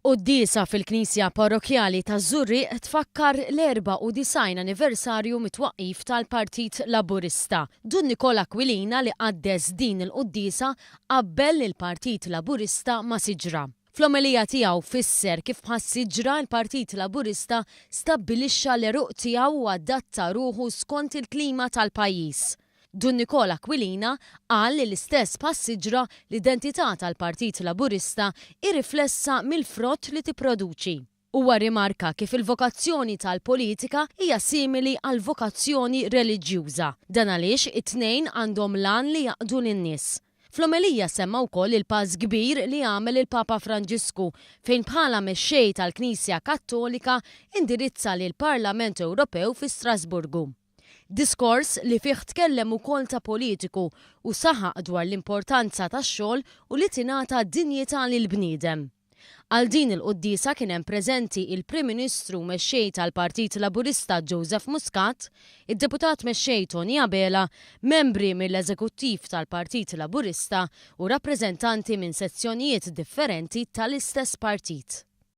Quddiesa fil-Knisja Parrokkjali taż-Żurrieq tfakkar l-94 anniversarju mit-twaqqif tal-Partit Laburista. Dun Nikol Aquilina li qaddes din il-quddiesa qabbel lill-Partit Laburista ma' siġra. Fl-omelija tiegħu fisser kif bħas-siġra l-Partit Laburista stabbilixxa l-għeruq tiegħu u adatta ruħu skont il-klima tal-pajjiż. Dun Nikol Aquilina qal li l-istess bħas-siġra, l-identità tal-Partit Laburista hi riflessa mill-frott li tipproduċi. Huwa rrimarka kif il-vokazzjoni tal-politika hija simili għall-vokazzjoni reliġjuża. Dan għaliex it-tnejn għandhom l-għan li jaqdu lin-nies. Fl-omelija semma wkoll il-pass kbir li għamel il-Papa Franġisku fejn bħala mexxej tal-Knisja Kattolika indirizza lill-Parlament Ewropew fi Strasburgu. Diskors li fih tkellem ukoll ta' politiku u saħaq dwar l-importanza tax-xogħol u li tingħata dinjità lill-bniedem. Għal din il-quddiesa kien hemm preżenti il-Prim Ministru u Mexxej tal-Partit Laburista Joseph Muscat, id-Deputat Mexxej Tony Abela, membri mill-Eżekuttiv tal-Partit Laburista u rappreżentanti minn sezzjonijiet differenti tal-istess partit.